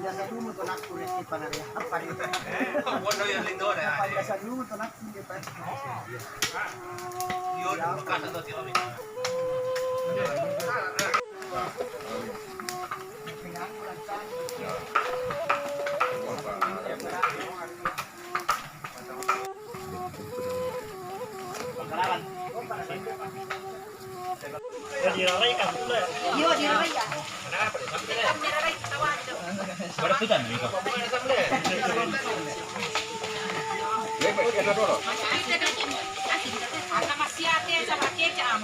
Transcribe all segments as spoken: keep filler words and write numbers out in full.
Biasa dulu tuh nak kulit di Panariapan. Bodoh yang lindor ya. Biasa dulu tuh nak kulit, Pak. Yo, bukan atau tidak. Yo, dirarai ya. Berputar nih kok. Masih ada sama kecap.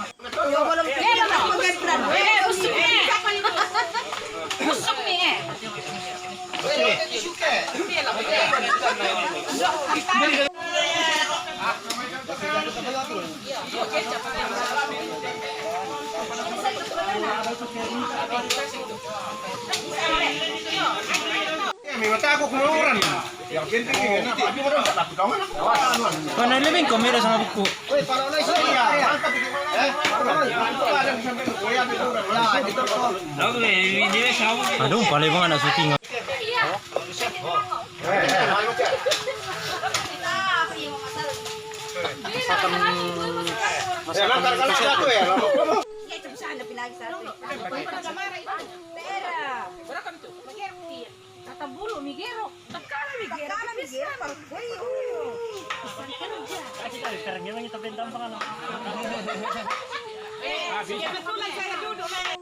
Pana lebih kau merah sama buku. Aduh, paling bang anak syuting. Masakan, masakan Indonesia. Kata bulu migero. Takana migero. Takana migero. Wih, uh. Pisang kerja. Kita kerja lagi tapi tampang anak. Eh, kebetulan saya duduk, eh.